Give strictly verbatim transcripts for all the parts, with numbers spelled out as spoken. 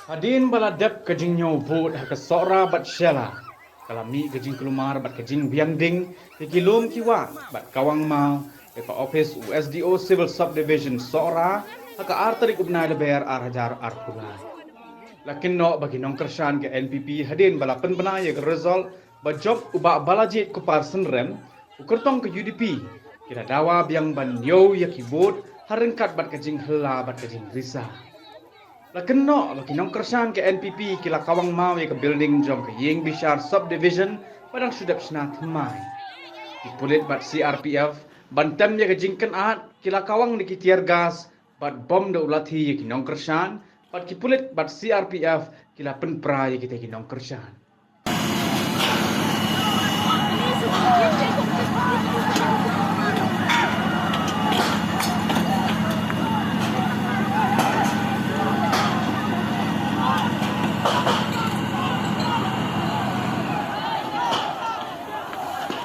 Hadien ba la dep ka jingñiew vote ha ka Sohra bad Shella, ka la mih ka jingkulmar bad ka jingbiang ding ïa ki lum ki wah bad kawang maw ïa ka ophis u S D O Civil Subdivision Sohra ha ka ar tarik u bnai Lber ar hajar arphew lai. La kynnoh ba ki nongkyrshan ka N P P hadien ba la pynbna ïa ka result ba jop u Bah Balajied Kupar Synrem, u kyrtong ka U D P, ki la dawa biang ban ïoh ïa ki vote ha ryngkat bad ka jinghylla bad ka jingrisa. La kynnoh ba ki nongkyrshan ka N P P ki la kawang maw ïa ka building jong ka ïing bishar subdivision ba dang shu dep shna thymmai. Ki pulit bad C R P F ban tem ïa ka jingkynad ki la kawang da ki tear gas bad bom da u lathi ïa ki nongkyrshan, bad ki pulit bad C R P F ki la pynpra ïa kita ki nongkyrshan.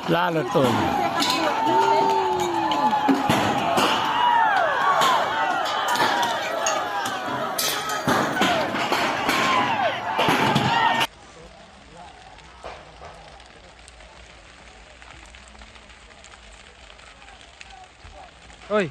La la ton. Oi.